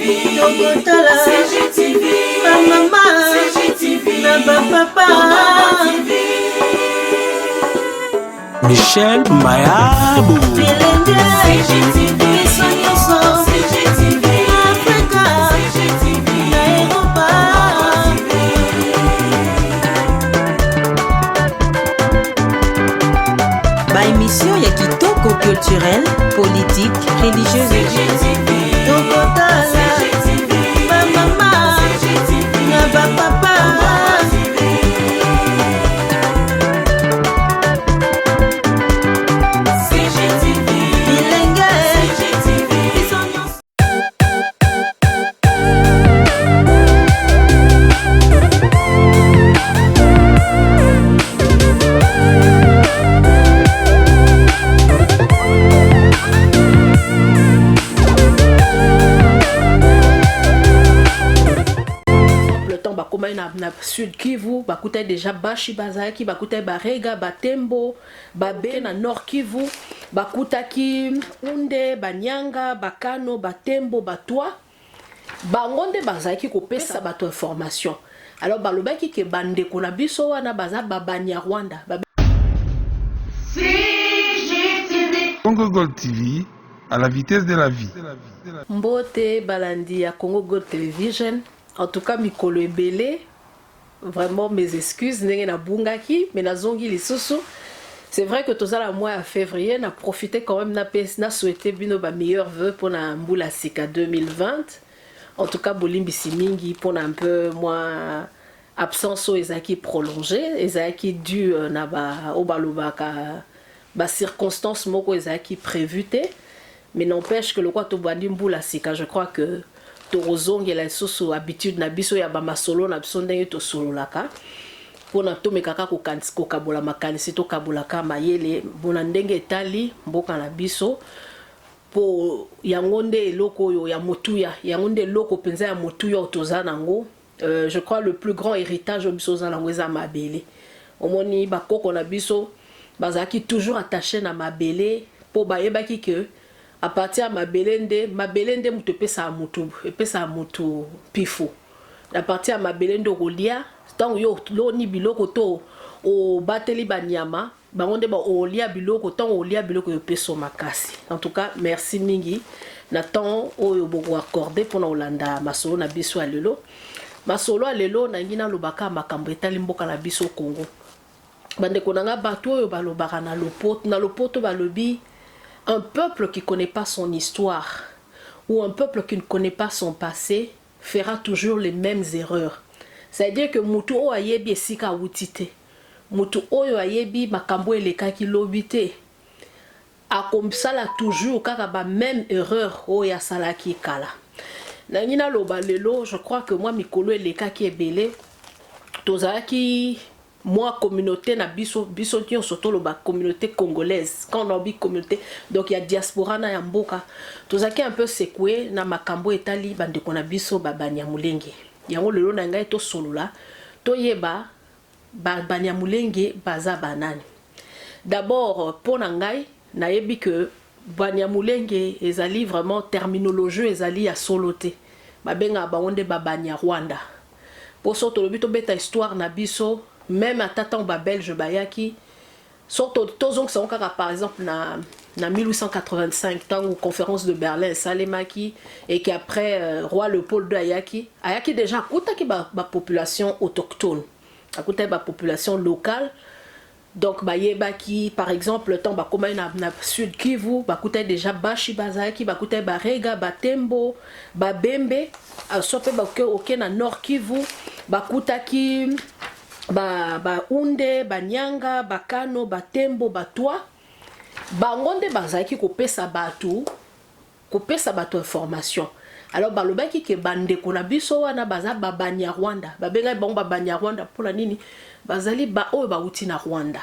Tokotala CGTV, bamama CGTV, na bapapa. Michel Mayabo. Bilenge, CGTV, biso nyonso, CGTV, na Afrika, CGTV, na Eropa. Ba émission ya kitoko, culturelle, politique, religieuse. CGTV, Tokotala CGTV, bamama CGTV, na bapapa. CGTV, Bilenge, CGTV. biso nyonso. Le temps bakomaki na Sud Kivu, bakutaki déjà bashi, bazalaki, bakutaki Barega, Batembo, babe. Na Nord Kivu bakutaki Hunde, Banyanga, Bakano, Batembo, Batwa. Bango nde bazalaki kopesa bato information. Alors balobaki ke bandeko na biso wana baza Babanyarwanda. CGTV. Congo Gold TV, à la vitesse de la vie. Mbote balandi ya Congo Gold Television. En tout cas, mikolo ebele, vraiment mes excuses ndenge nabungaki, mais nazongi lisusu. C'est vrai que tozala mois ya février, na profité quand même na souhaité bino ba meilleurs vœux mpona mbula sika 2020. En tout cas, bolimbisi mingi mpona un peu mwa absence oyo ezalaki prolongé, ezalaki dû na ba oyo balobaka bacirconstance moko ezalaki prévu te. Mais n'empêche que lokwa tobandi mbula sika, je crois que tokozongela lisusu habitude na biso ya bamasolo na biso, ndenge tosololaka mpona tomekaka kokabola makanisi, tokabolaka mayele mpona ndenge etali mboka na biso, mpo yango nde eloko oyo ya motuya, yango nde eloko mpenza ya motuya oyo toza nango. Je crois le plus grand héritage oyo biso oza nango eza mabele. Omoni, bakoko na biso bazalaki toujours attaché na mabele, mpo bayebaki ke à partir ya mabele nde, mabele nde moto epesaka motu, epesaka motu mpifo. À partir ya mabele nde okolia. Ntango yo oloni biloko to obateli banyama, bango nde olia biloko. Ntango olia biloko, epesa makasi. En tout cas, merci mingi na temps oyo bokoaccorde mpona kolanda masolo na biso ya lelo. Masolo ya lelo, nangi nalobaka makambo etali mboka na biso Congo. Bandeko na nga, bato oyo balobaka na lopoto balobi: un peuple qui connaît pas son histoire ou un peuple qui ne connaît pas son passé fera toujours les mêmes erreurs. C'est-à-dire que mutu oyo ayebi esika awuti te, mutu oyo ayebi makambo elekaki lobi te, akosala toujours kaka bamême erreur oyo asalaki kala. Nangi naloba lelo, je crois que mwa mikolo elekaki ebele, tozalaki mwa communauté na biso, biso nyonso toloba communauté congolaise. Quand on dit communauté, donc ya diaspora na ya mboka, tozalaki un peu secoué na makambo etali bandeko na biso Babanyamulenge. Yango lelo na ngai tosolola, toyeba Banyamulenge baza banani. D'abord, mpo na ngai, nayebi ke Banyamulenge ezali vraiment terminologie ezali ya solo te. Babengaka bango nde Babanyarwanda, mpo so tolobi tobeta histoire na biso, même ata ntango Babelge bayaki, so tozongisa yango kaka par exemple na 1885, ntango Conférence de Berlin esalemaki et qu'après roi Léopold II ayaki déjà, akutaki bapopulation ba autochtone, akutaki bapopulation locale. Donc bayebaki, par exemple, ntango bakomaki na Sud Kivu, bakutaki déjà bashi, bazalaki, bakutaki Barega, Batembo, Babembe. So mpe oke na Nord Kivu, bakutaki Bahunde, Banyanga, Bakano, Batembo, Batwa. Bango nde bazalaki kopesa bato information. Alors balobaki ke bandeko na biso wana baza Babanyarwanda. Babengaki bango Babanyarwanda mpona nini? Bazali baoyo bauti na Rwanda,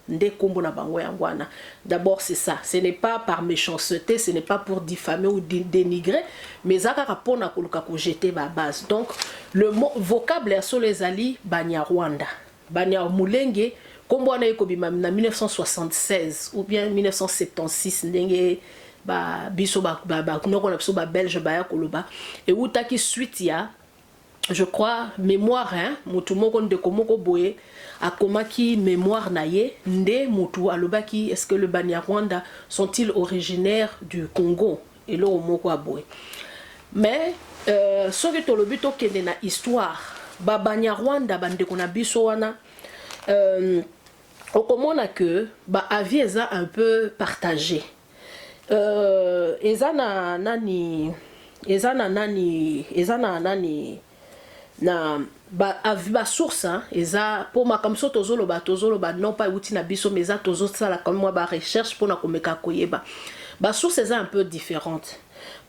nde nkombo na bango yango wana. D'abord, c'est ça, ce n'est pas par méchanceté, ce n'est pas pour diffamer ou dénigrer, mais eza kaka mpona koluka kojeter babase. Donc le mot, vocable ya solo ezali Banyarwanda, Banyamulenge. Nkombo wana ekobima na 1976 ou bien 1976, ndenge Ba biso ba ba, ba noko na biso ba belge baya koloba ewutaki suite ya, je crois, mémoire, hein, mutu moko, ndeko moko boye akomaki mémoire na ye nde mutu alobaki: "Est-ce que le Banyarwanda sont-ils originaires du Congo?" Eloko moko aboye. Mais soki tolobi tokende na histoire, Babanyarwanda, bandeko na biso wana, okomona que baavis eza un peu partagé. Eza na nani, eza na nani, eza na nani, na basource ba eza mpo makambo so tozoloba, tozoloba non pas euti na biso, mais eza tozosala quand même mwa barecherche mpona komeka koyeba. Basource eza un peu différente.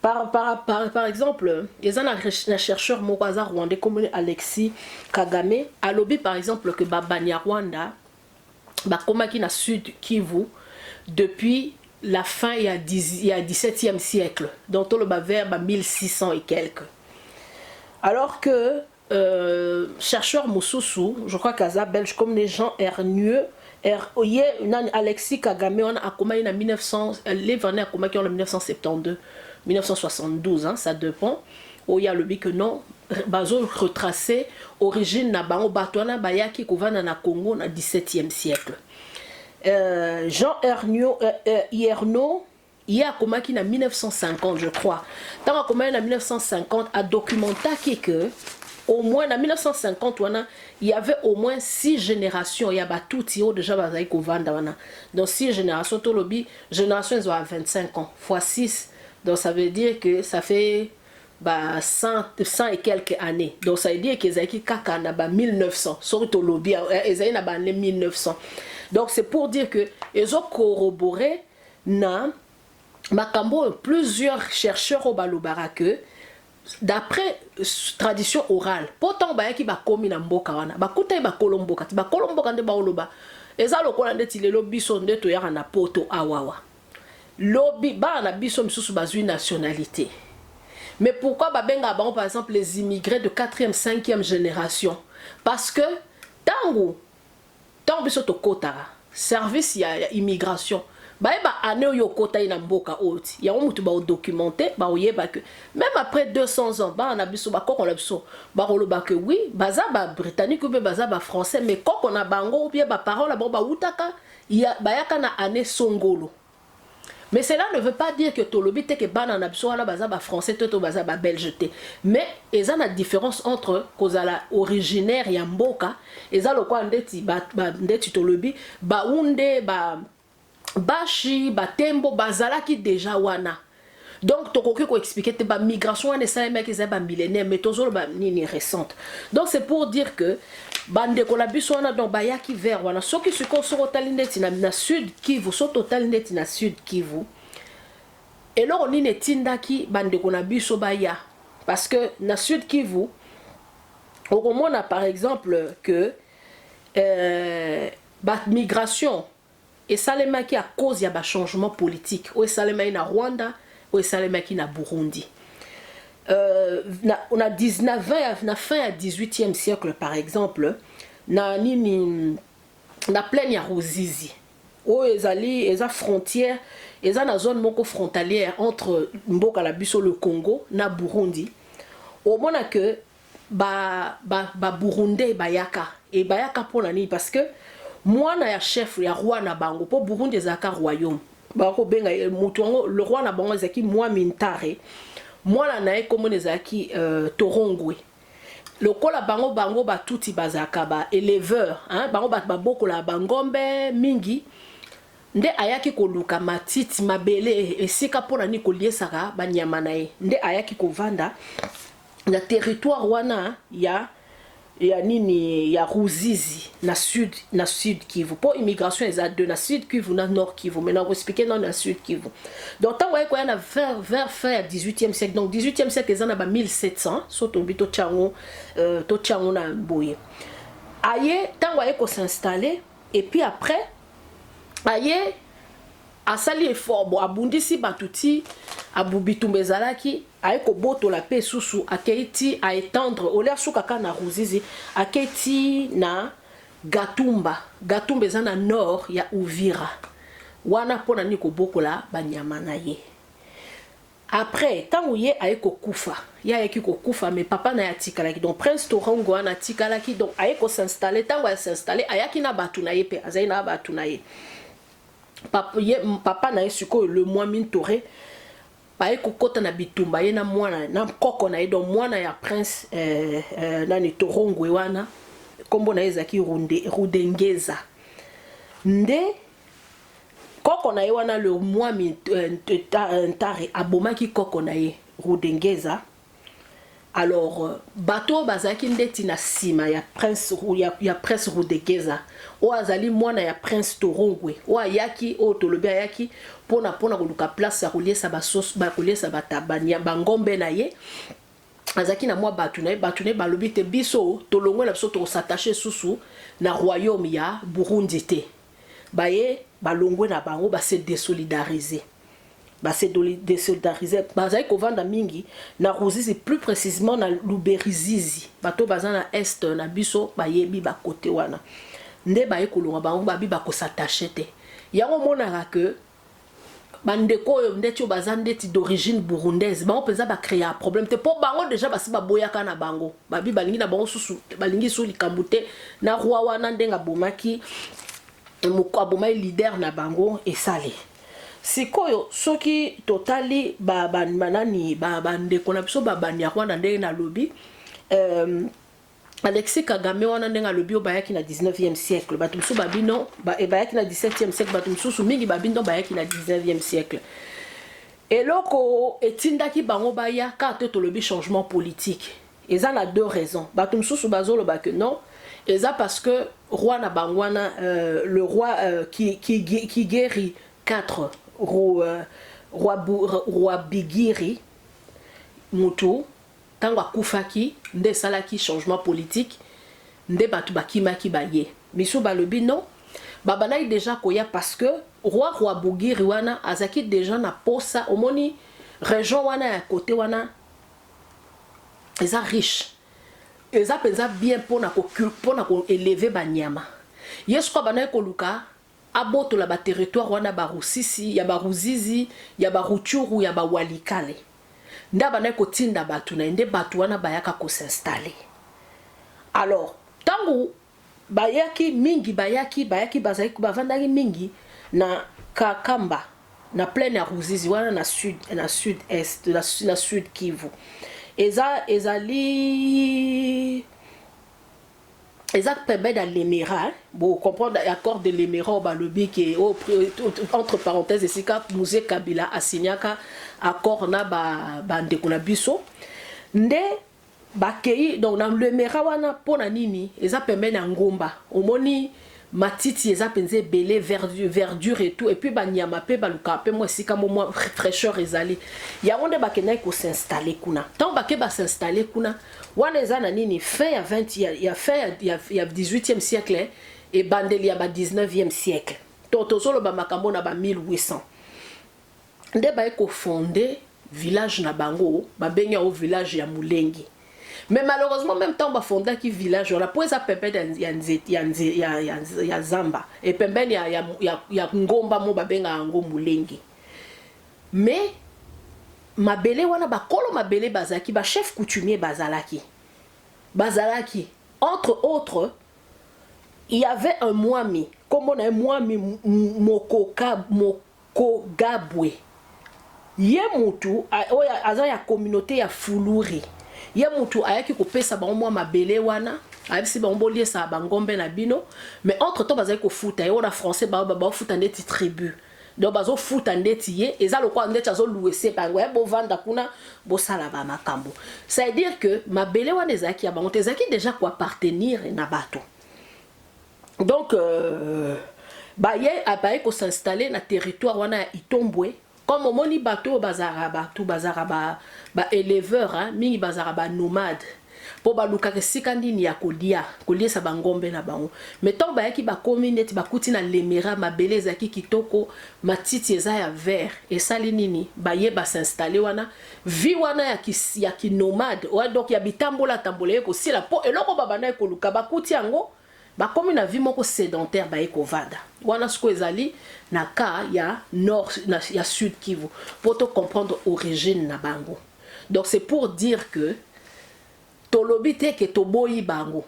Par exemple, eza na chercheur moko aza rwandais comme Alexis Kagame, alobi par exemple que Babanyarwanda bakomaki na Sud Kivu depuis la fin ya 17e siècle, donc toloba vers ba 1600 et quelques, alors que chercheur mosusu, je crois qu'aza belge comme les Jean Erneux, ye nani, Alexis Kagame wana akomaki na 1900, livre ne akomaki wana 1972, 1972, hein, ça dépend. Oyo alobi que non, bazo retracer origine na bango, bato wana bayaki kovanda na Congo na 17e siècle. Jean Ernio, Ierno, ye akomaki na 1950, je crois. Ntango akomaki na 1950, adocumentaki que au moins na 1950 wana, il y avait au moins six générations ya Batutsi oyo déjà bazali kovanda wana. Donc six générations, tolobi génération ezwaka 25 ans, fois 6, donc ça veut dire que ça fait ba 100, 100 et quelques années. Donc ça veut dire que ezalaki kaka na ba 1900, soki tolobi ezali na ba année 1900. Donc c'est pour dire que ezocorroborer na makambo oyo plusieurs chercheurs oyo balobaka que d'après tradition orale, mpo ntango bayaki, bakomi na mboka wana, bakutaki bakolo mboka ti bakolo mboka nde baoloba. Eza lokola ndeti lelo biso nde toyaka na Poto awawa, lobi bana na biso misusu bazwi nationalité. Mais pourquoi babengaka bango par exemple les immigrés de 4e, 5e génération? Parce que ntango biso tokotaka service ya immigration, bayeba année oyo okota ye na mboka oyo ti yango motu baodocumente, baoyeba que même après 200 ans, bana na biso, bakoko na biso bakoloba que oui, baza Babritannique ou bien baza Bafrançais, mais koko na bango ou bien baparent na bango bawutaka, bayaka na année songolo. Mais cela ne veut pas dire que tolobi te ke bana na biso wana baza Bafrançais te to baza Babelge te. Mais eza na différence entre kozala originaire ya mboka. Eza lokola ndeti ndeti tolobi Baunde, ba Bashi, Batembo bazalaki déjà wana. Donc tokoki koexpliquer te bamigration wana esalemaki, ezali bamillénaire, mais tozoloba nini récente. Donc c'est pour dire que bandeko na biso wana, donc bayaki vers wana. Soki sikoyo, soki otali ndeti na Sud Kivu, soki totali ndeti na Sud Kivu, eloko nini etindaki bandeko na biso baya? Parce que na Sud Kivu, okomona par exemple que bamigration esalemaki à cause ya bachangement politique oyo esalemaki na Rwanda, oyo esalemaki na Burundi. Na 19, na fin ya 18e siècle par exemple, na nini, na plaine ya Ruzizi oyo ezali, eza frontière, eza na zone moko frontalière entre mboka na biso le Congo na Burundi, omona que Baburundais ba bayaka e bayaka mpona nini? Parce que mwana ya chef ya roi na bango, mpo Burundi ezalaka royaume, bakobenga motu yango le roi na bango ezalaki Mwami Ntare. Mwana na ye komona ezalaki Torongwe. Lokola bango Batuti bazalaka ba éleveur, hein, bango bato babokolaka bangombe mingi, nde ayaki koluka matiti, mabele, esika mpona nini koliesaka banyama na ye. Nde ayaki kovanda na territoire wana ya nini, ya Ruzizi, na Sud Kivu, mpo immigration eza deux: na Sud Kivu na Nord Kivu. Mais nakoexpliquer nano na Sud Kivu. Donc ntango aye koya na vers fin ya 18e siècle, donc 18e siècle eza na ba 1700, so tobi totia yango, totia yango na boye, aye, ntango aye kos'installer et puis après aye asali effort, bon, abundisi bato ti abu bitumba ezalaki, aye kobotola mpe susu, akei ti aétendre olia suka kaka na Ruzizi, akei ti na Gatumba. Gatumba eza na nord ya Uvira wana, mpona nini? Kobokola banyama na ye. Après, ntango ye aye kokufa, ye ayaki kokufa, mais papa na ye atikalaki. Donc prince Torongo wana atikalaki. Donc aye kos'installer. Ntango as'installer, ayaki na bato na ye mpe azali na bato na ye. Papa, ye, papa na ye sikoyo, le mwami Ntore, baye kokɔta na bitumba, ye na mwana na nkoko na ye. Donc mwana ya prince nani, Torongwe wana, nkombo na ye ezalaki Rudengeza. Nde koko na ye wana, le mwami Ntare, abomaki koko na ye Rudengeza. Alors bato oyo bazalaki ndeti na nsima ya prince Rudengeza, oyo azali mwana ya prince Torongwe, oyo ayaki, oyo tolobi ayaki mpona koluka place ya koliesa basoso, koliesa bangombe na ye, azalaki na mwa bato na ye. Bato na ye balobi te: "Biso tolongwe na biso, tokos'attacher susu na royaume ya Burundi te." Baye balongwe na bango, base désolidariser, base désolidariser. Bazali kovanda mingi na Ruzizi, plus précisément na Luberizizi. Bato baza na est na biso bayebi bakote wana. Nde baye kolongwa bango, babi bakos'attacher te. Yango omonaka ke bandeko oyo ndeti oyo baza ndeti d'origine burundaise, bango mpenza bacréa problème te, mpo bango déjà basi baboyaka na bango, babi balingi na bango susu, balingi su likambo te na roi wana, ndenge abomaki, abomaki leader na bango. Esali sikoyo, soki totali banani, bandeko na biso Babanyarwanda, ndenge nalobi, Alexis Kagame wana, ndenge alobi oyo bayaki na 19e siècle, bato mosusu babino bayaki na 17e siècle, bato mosusu mingi babino bayaki na 19e siècle. Eloko etindaki bango baya kaka te, tolobi changement politique, eza na deux raisons. Bato mosusu bazoloba ke non, eza parce que roi na bango wana, le roi Kigeri 4, roi Bigiri, mutu ntango akufaki nde esalaki changement politique, nde bato bakimaki baye. Misu balobi non, babandaki déjà koya parce que roi Rwabugiri wana azalaki déjà na posa. Omoni région wana ya kote wana eza riche, eza mpenza bien mpona koélever banyama. Ye soko abandaki koluka abotola baterritoire wana, Barusisi, ya Baruzizi, ya Baruchuru, ya Bawalikale. Nde abandaki kotinda bato na ye, nde bato wana bayaka kos'installer. Alors ntango bayaki mingi, bayaki bazalaki, bavandaki mingi na Kakamba, na plaine ya Ruzizi wana, na sud est, na Sud Kivu. Eza ezali eza pembeni ya Lemera. Bo comprendre accord de Lemera oyo balobi ke, entre parenthèse, esika Mzee Kabila asignaka accord na bandeko na biso nde bakei. Donc na Lemera wana, mpo na nini? Eza pembeni ya ngomba, omoni matiti eza mpenza ebele, verdure et tout, et puis banyama mpe balukaka mpe mwa esika mo mwa fraîcheur ezali. Yango nde bakendaki kos'installer kuna. Ntango bake bas'installer kuna wana, eza na nini, fin ya 20 ya fin ya 18e siècle, ebandeli ya ba 19e siècle. To tozoloba makambo na ba 1800. Nde baye kofonder village na bango, babengi yango village ya Mulenge. Mais malheureusement, même temps bafondaki village wana, mpo eza pembeni ya nzete ya zamba e pembeni ya ngomba mo babengaka yango Mulenge. Mais mabele wana, bakolo mabele bazalaki, bachef coutumier bazalaki. Entre autres, il y avait un mwami, kombo na ye mwami Mokoka, Mokogabwe. Ye mutu oyo aza ya communauté ya Fuluri. Ye mutu ayaki kopesa bango mwa mabele wana, ayebisi bango: "Boliesaka bangombe na bino." Mais entre temps bazali kofuta ye, oyo na français baofuta ndeti tribut. Donc bazofuta ndeti ye eza lokola ndeti azolouer bango, ye bovanda kuna, bosala bamakambo. C'est à dire que mabele wana ezalaki ya bango te, ezalaki déjà koappartenir na bato. Donc baye kos'installer na territoire wana ya Itombwe. Comme omoni bato oyo bazalaka, bato bazalaka baéleveur ba mingi, bazalaka banomade, mpo balukaka esika nini ya kolia, koliesa bangombe na bango. Mais ntango bayaki, bakomi neti bakuti na Lemera, mabele ezalaki kitoko, matiti eza ya vert. Esali nini? Baye bas'installer wana. Vie wana ya kinomade, donc ya bitambola tambola, ye kosila, mpo eloko babandaki koluka bakuti yango. Bakomi na vie moko sédentaire, baye kovanda wana. Sikoyo ezali na cas ya nord na, ya Sud Kivu, mpo to comprendre origine na bango. Donc c'est pour dire que tolobi te ke toboyi bango,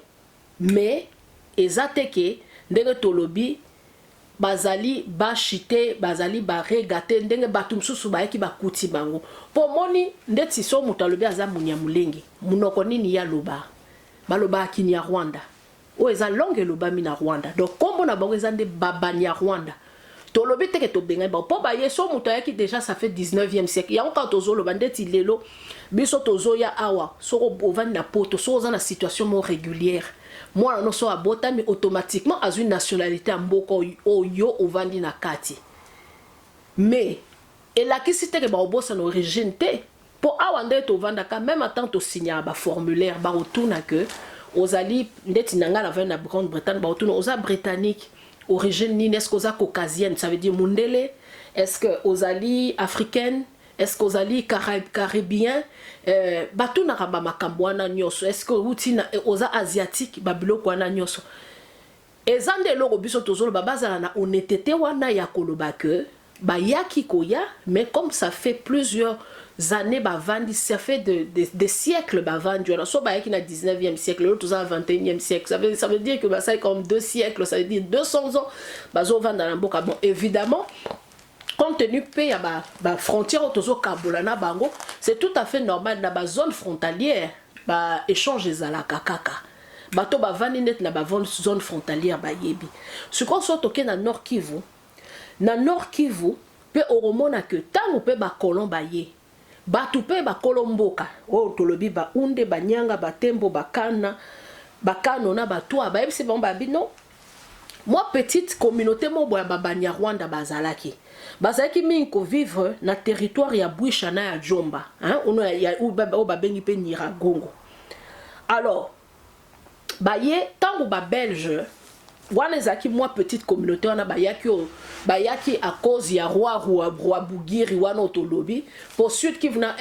mais eza te ke ndenge tolobi bazali bashi te, bazali barega te, ndenge bato mosusu bayaki bakuti bango. Mpo omoni ndeti so moto alobi aza Munyamulenge, monoko nini ye aloba? Balobaka Kinyarwanda, oyo eza langue elobami na Rwanda. Donc nkombo na bango eza nde Babanyarwanda. Tolobi teke tobengani bango mpo baye. So moto ayaki déjà, ça fait 19e siècle. Yango kaka tozoloba, ndeti lelo biso tozoya awa, soko ovandi na Poto, soki oza na situation moko régulière, mwana no so abotami, automatiquement azwi nationalité ya mboka oyo ovandi na kati. Mais elakisi teke baobosana origine te, mpo awa nde tovandaka, même atan tosignaka baformulaire, bakotuna ke ozali ndeti na ngai navandi na Grande Bretagne, bakotuna oza Britannique, origine nini? Est ce que oza caucasienne, ça veut dire mundele? Est ce que ozali africaine? Est ce que ozali caribien? Batunaka bamakambo wana nyonso. Est ce que outi na, oza asiatique? Babiloko wana nyonso eza nde eloko biso tozoloba. Bazala na honnêteté wana ya koloba ke bayaki koya, mais comme ça fait plusieurs années bavandi, ça fait des siècles bavandi wana. So bayaki na 19e siècle, lelo toza na 21e siècle, ça veut dire que basali comme 2 siècles, ça veut dire 200 ans bazovanda na mboka. Bon, évidemment, compte tenu mpe ya bafrontière oyo tozokabola na bango, c'est tout à fait normal. Na bazone frontalière, baéchange ezalaka kaka. Bato bavandi neti na bazone frontalière bayebi. Sikoyo so tokei na Nord Kivu, na Nord Kivu mpe okomona ke ntango mpe bacolon baye, bato mpe bakolo mboka oyo tolobi Bahunde, Banyanga, Batembo, Bakana, Bakano na Batwa, bayebisi bango, babi non, mwa petite communauté moko boye ya Babanyarwanda bazalaki mingi kovivre na territoire ya Bwisha na ya Jomba, hein, oyo babengi mpe Nyiragongo. Alors baye, ntango Babelge wana ezalaki mwa petite communauté wana bayaki, oyo bayaki à cause ya roi Rwabugiri wana oyo tolobi, po Sud Kivu na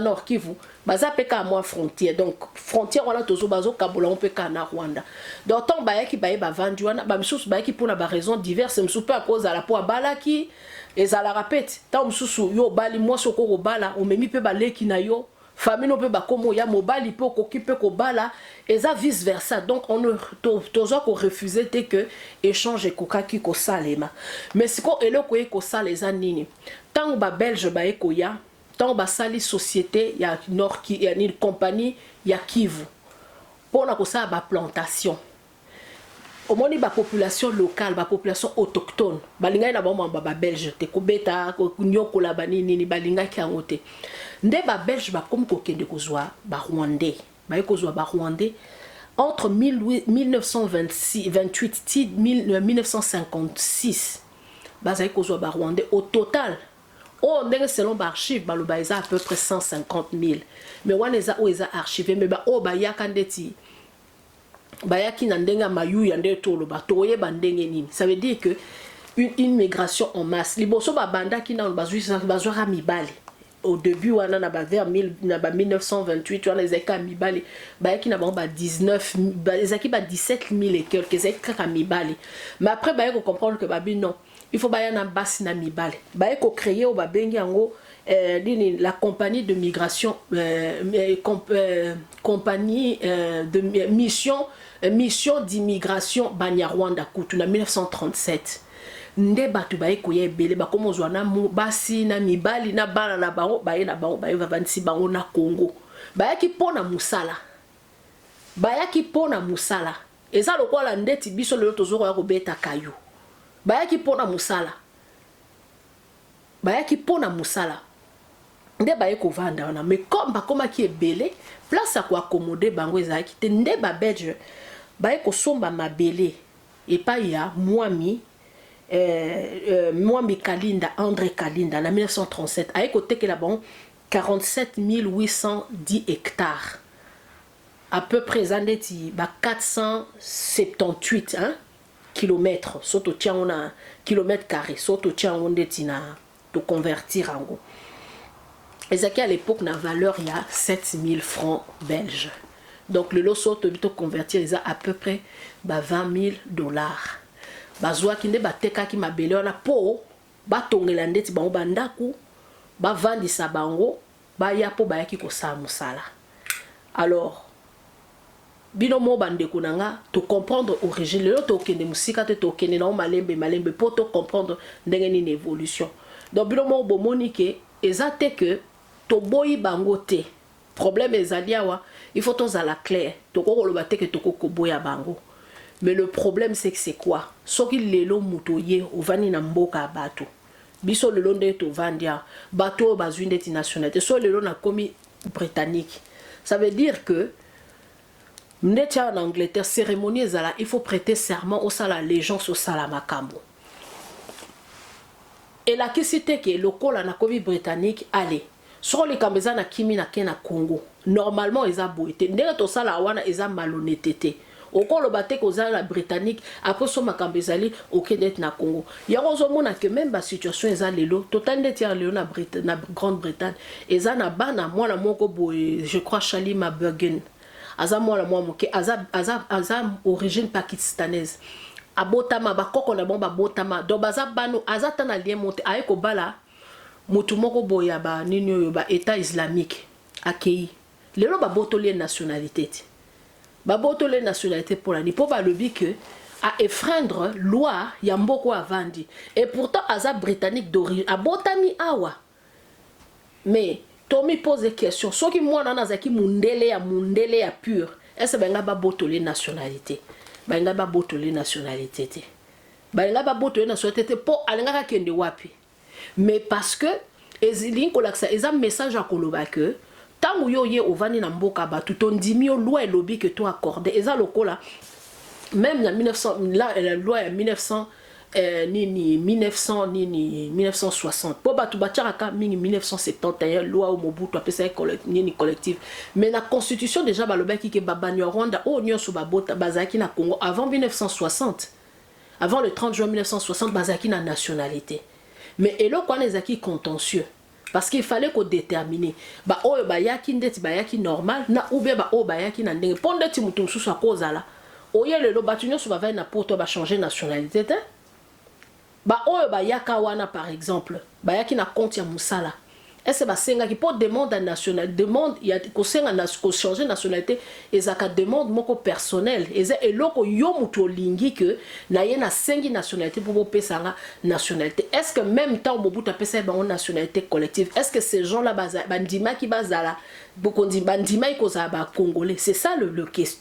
Nord Kivu baza mpe kaka mwa frontière. Donc frontière wana tozo bazokabola ngo mpe kaka na Rwanda. Donc ntango bayaki, baye bavandi wana. Bamisusu bayaki mpona baraison diverse, mosusu mpe akozala mpo abalaki. Ezalaka mpe ti ntango mosusu yo obali mwasi, okoki kobala, omemi mpe baleki na yo, famille no mpe bakóma oya, mobali mpe okoki mpe kobala, eza vice versa. Donc on ne tozwa korefuse te ke échange ekokaki kosalema. Mais sikoyo eloko oye kosala eza nini? Ntango Babelge baye koya, ntango basali société ya Nord, ya nini, compagnie ya Kivu mpona kosala baplantation, omoni bapopulation locale, bapopulation autochtone balingaki na bango mamba Babelge te, kobeta, konyokola, baninini, balingaki yango te. Nde Babelge bakomi kokende kozwa Barwandais, baye kozwa Barwandais entre 1928 ti 1956. Bazali kozwa Barwandais au total oyo ndenge selon baarchive baloba eza à peu près 150 000, mais wana eza oyo eza archive. Mais baoyo bayaka ndeti bayaki na ndenge ya mayuya, nde toloba tokoyeba ndenge nini. Ça veut dire que une migration en masse, liboso babandaki nano bazwaka mibali au début wana na ba vers na ba 1928 wana, ezalaki kaka mibali bayaki na bango ba 19, ezalaki ba 17 000 et quelque, ezalaki kaka mibali. Mais après baye kocomprendre que babi non, il faut baya na basi na mibali. Baye kocréer oyo babengi yango nini, la compagnie de migration, compagnie de mission d'immigration Banyarwanda. Kutu na 1937 nde bato baye koya ebele, bakoma ozwa na basi na mibali na bana na bango, baye na bango, baye bavandisi bango na Congo. Bayaki mpo na mosala, bayaki mpo na mosala. Eza lokola ndeti biso lelo tozokoya kobeta kayu. Bayaki mpo na mosala, bayaki mpo na mosala nde baye kovanda wana. Mais comme bakomaki ebele, place ya koaccommoder bango ezalaki te. Nde Babelge baye kosomba mabele epai ya Mwami Kalinda, André Kalinda, na 1937. Aye kotekela bango 47 810 hectares à peu près, eza ndeti ba 478, hein, kilomètre. So totia yango na kilomètre carré, so totia yango ndeti na toconvertir yango, ezalaki à l'époque na valeur ya 7000 francs belge. Donc lelo so toyebi toconvertir, eza à peu près ba 20 000 $. Bazwaki nde batekaki mabele wana mpo batongela ndeti bango bandako, bavandisa bango, baya mpo bayaki kosala mosala. Alors bino mo bandeko na nga, tocomprendre origine. Lelo tokende mosika te, tokende nango malembe malembe mpo tocomprendre ndenge nini évolution. Donc bino moko bomoni ke eza te ke toboyi bango te. Problème ezali awa, il faut tozala clair. Tokoki koloba te ke tokoki koboya bango, mais le problème, c'est que c'est quoi? Soki lelo moto oye ovandi na mboka ya bato, biso lelo ndenge tovandi awa, bato oyo bazwi ndeti nationalité, so lelo nakomi Britannique, ça veut dire que ndeti awa na Angleterre, cérémonie ezala, il faut prêter serment, osala allégeance, osala makambo. Elakisi te ke lokola nakomi Britannique, ale soko likambo eza na kimi, nake na Congo. Normalement eza boye te. Ndenge tosala wana eza malhonnêteté te. Okoloba te kozala na Britannique, après so makambo ezali, okende ete na Congo. Yango ozomona ke même basituation eza lelo, totali ndeti ya lelo na Grande-Bretagne, eza na bana, mwana moko boye, je crois Shalima Begum, aza mwana mwa moke, aza origine pakistanaise, abotama, bakoko na bango babotama, donc baza bano, aza ta na lien mo te. Aye kobala motu moko boye ya banini oyo ba État islamique, akei lelo babotoli ye nationalité te. Babotoli ye nationalité mpona nini? Mpo balobi ke aenfreindre loi ya mboka oyo avandi, et pourtant aza Britannique d'origine, abotami awa. Mais tomi pose question: soki mwana wana azalaki mundele ya mundele ya pure, ese balinga babotoli nationalité? Balinga babotoli nationalité te. Balinga babotoli nationalité te mpo alingaka akende wapi? Mais parce que elingi kolakisa, eza message ya koloba ke ntango yo ye ovandi na mboka, bato tondimi yo, loi elobi ke to accorde. Eza lokola même na 1900, la loi ya 1900 nini, 1900 nini, 1960, mpo bato batiakaka mingi 1971, loi oyo Mobutu apesaki nini, collective. Mais na constitution déjà balobaki ke Babanyarwanda oyo nyonso babota, bazalaki na Congo avant 1960, avant le 30 juin 1960, bazalaki na nationalité. Mais eloko wana ezalaki contentieux parce qu'il fallait kodéterminer baoyo bayaki ndeti bayaki normal na ou bien baoyo bayaki na ndenge, mpo ndeti moto mosusu akozala oye lelo, bato nyonso bavandi na Poto bachange nationalité te. Baoyo bayaka wana, par exemple, bayaki na compte ya mosala, ese basengaki mpo demande ya national, demande ya kosenga kochange nationalité ezalaka demande moko personnelle, eza eloko yo moto olingi ke na ye nasengi nationalité mpo bopesanga nationalité. Est ce que même temps Mobutu apesaki bango nationalité collective, est ce que ces gens là bandimaki bazala, bandimaki kozala Bacongolais? C'est ça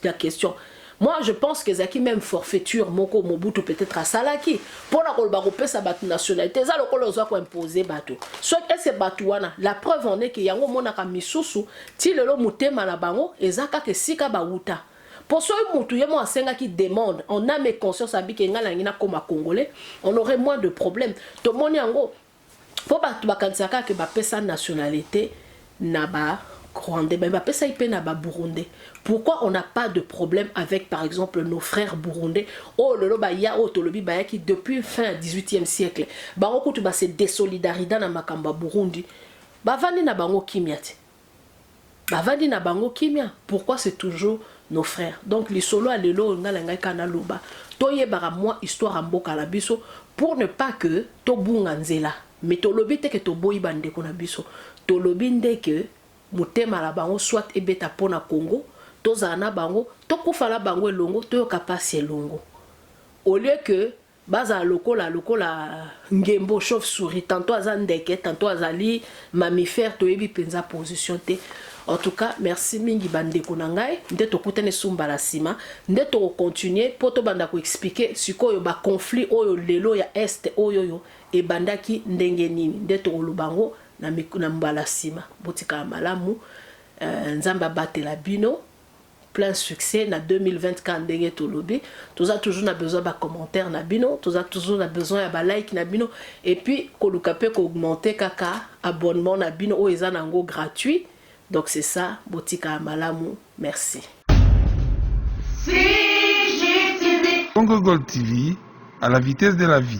la question. Moi, je pense que ezalaki même forfaiture moko Mobutu peut-être asalaki mpona koloba kopesa bato nationalité. Eza lokola ozwa koimpose bato. Soki ese bato wana, la preuve en est ke yango omonaka misusu ti lelo motema na bango eza kaka esika bawuta. Mpo soki mutu ye mo asengaki demande en âme et conscience, abiki ngai nangi nakóma Congolais, on aurait moins de problème. Tomoni yango mpo bato bakanisaka kaka bapesa nationalité na ba Rwandais, mais bapesaki mpe na Baburundais. Pourquoi on n'a pas de problème avec, par exemple, nos frères burundais oyo lelo baya, oyo tolobi bayaki depuis fin 18e siècle? Bango kutu base désolidarisa na makambo ya Burundi, bavandi na bango kimia te, bavandi na bango kimia. Pourquoi c'est toujours nos frères? Donc lisolo ya lelo oyo ngai na ngai kaka naloba, toyebaka mwa histoire ya mboka na biso pour ne pas que tobunga nzela. Mais tolobi te ke toboyi bandeko na biso, tolobi nde ke motema na bango soit ebeta mpo na Congo, tozala na bango, tokufa na bango elongo, toyoka mpasi elongo, au lieu que bazala lokola ngembo chauve souris, tantôt aza ndeke, tantôt azali mammifère, toyebi mpenza position te. En tout cas, merci mingi bandeko na ngai. Nde tokutani esumbala nsima, nde tokocontinue mpo tobanda koexpliquer sikoyo baconflit oyo lelo ya Est oyo ebandaki ndenge nini. Nde tokoloba yango na mbala nsima. Botikala malamu, Nzambe abatela bino, plein succès na 2024. Ndenge tolobi, toza toujours na besoin bacommentaire na bino, toza toujours na besoin ya balike na bino, et puis koluka mpe koaugmente kaka abonnement na bino oyo eza nango gratuit. Donc c'est ça, botikala malamu, merci. CGTV. Congo Gold TV, à la vitesse de la vie.